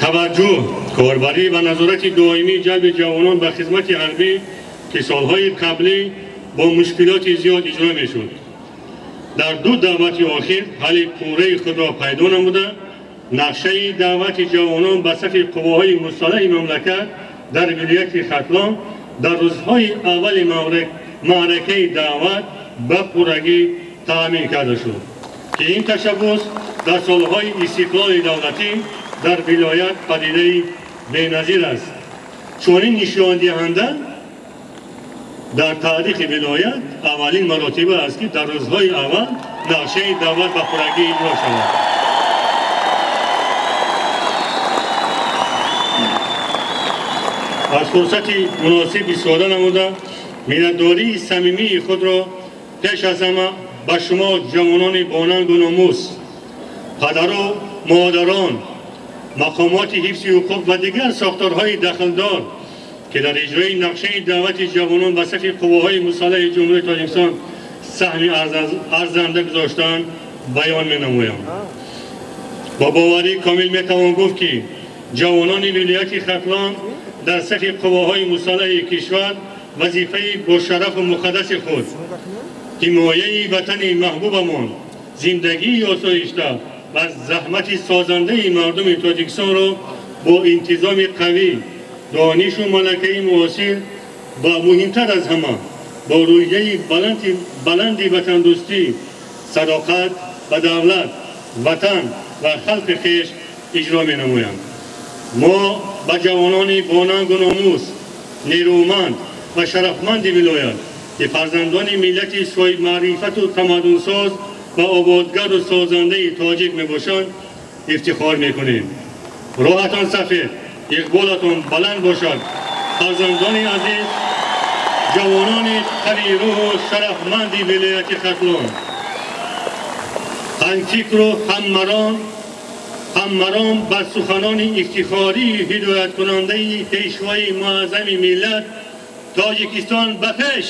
Таваҷҷӯҳ, корбарӣ ва назорати доимии ҷалби ҷавонон ба хизмати ҳарбӣ, ки солҳои қаблӣ бо мушкилоти зиёд иҷро мешуд, дар ду даъвати охир ҳалли пурраи худро пайдо намуда, нақшаи даъвати ҷавонон ба сафи қувваҳои мусаллаҳи мамлакат дар вилояти Хатлон дар рӯзҳои аввали маъракаи даъват ба пуррагӣ таъмин карда шуд, ки ин ташаббус дар солҳои истиқлоли давлатӣ дар вилоят падидаи беназир аст. Чунин нишондиҳанда дар таърихи вилоят аввалин маротиба аст, ки дар рӯзҳои аввал нақшаи даъват ба пуррагӣ иҷро шавад. Аз фурсати муносиб истифода намуда, миннатдории самимии худро пеш аз ҳама ба шумо ҷавонони бонангу номус, падару модарон, мақомоти ҳифзи ҳуқуқ ва дигар сохторҳои дахлдор, ки дар иҷрои нақшаи даъвати ҷавонон ба сафи қувваҳои мусаллаҳи Ҷумҳурии Тоҷикистон саҳми арзанда гузоштаанд, баён менамоям. Бо боварии комил метавон гуфт, ки ҷавонони вилояти Хатлон дар сафи қувваҳои мусаллаҳи кишвар вазифаи бошарафу муқаддаси худ, ҳимояи ватани маҳбубамон, зиндагии осоишта ва заҳмати созандаи мардуми Тоҷикистонро бо интизоми қавӣ, донишу малакаи муосир ва муҳимтар аз ҳама бо рӯҳияи баланди ватандӯстӣ, садоқат ба давлат, ватан ва халқи хеш иҷро менамоянд. Мо ба ҷавонони бонангу номус, нерӯманд ва шарафманди вилоят, ки фарзандони миллати соҳибмаърифату тамаддунсоз ва ободгару созандаи тоҷик мебошанд, ифтихор мекунем. Роҳатон сафед, иқболатон баланд бошад. Фарзандони азиз, ҷавонони қавирӯҳу шарафманди вилояти Хатлон, ҳамфикру ҳаммаром ба суханони ифтихории ҳидояткунандаи Пешвои муаззами миллат: Тоҷикистон ба пеш!